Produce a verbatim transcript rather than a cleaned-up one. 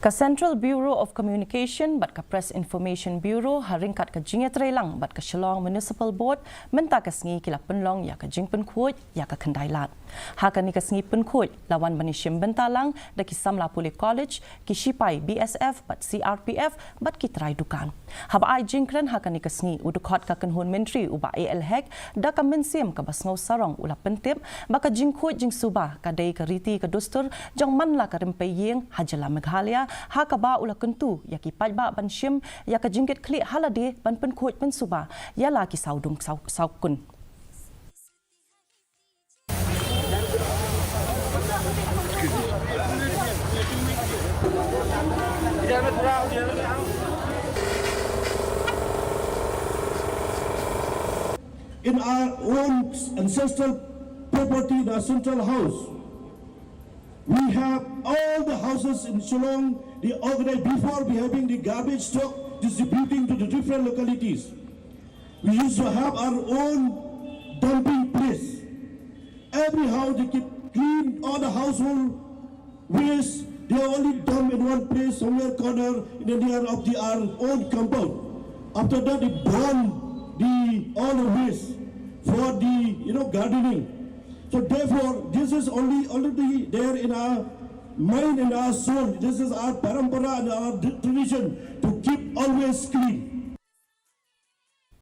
Ka Central Bureau of Communication bad ka Press Information Bureau ha ryngkat ka jingïatreilang bad ka Shillong Municipal Board mynta ka sngi ki la pynlong ïa ka jingpynkhuid ïa ka khyndai lad. Ha kane ka sngi pynkhuid la wan ban ïashim bynta lang da ki samla pule college, ki shipai B S F bad C R P F bad ki trai dukan. Haba ai jingkren ha kane ka sngi u dkhot ka kynhun myntri u Bah A L Hek da ka mynsiem kaba sngew sarong u la pyntip ba ka jingkhuid jingsuba ka dei ka riti ka dustur jong man la ka rympei ïing ha jylla Meghalaya, ha kaba u la kyntu ïa ki paidbah ban shim ïa ka jingkitkhlieh ha lade ban pynkhuid pynsuba ïa la ki sawdong saw, sawkun. In our own ancestral property, the central house, we have all the houses in Shillong, they organize before we having the garbage truck distributing to the different localities. We used to have our own dumping place. Every house they keep clean, all the household waste, they are only dumped in one place, somewhere corner in the near of the, our own compound. After that, they burn the, all the waste for the, you know, gardening. So therefore, this is only already there in our mind and our soul. This is our parampara and our tradition to keep always clean.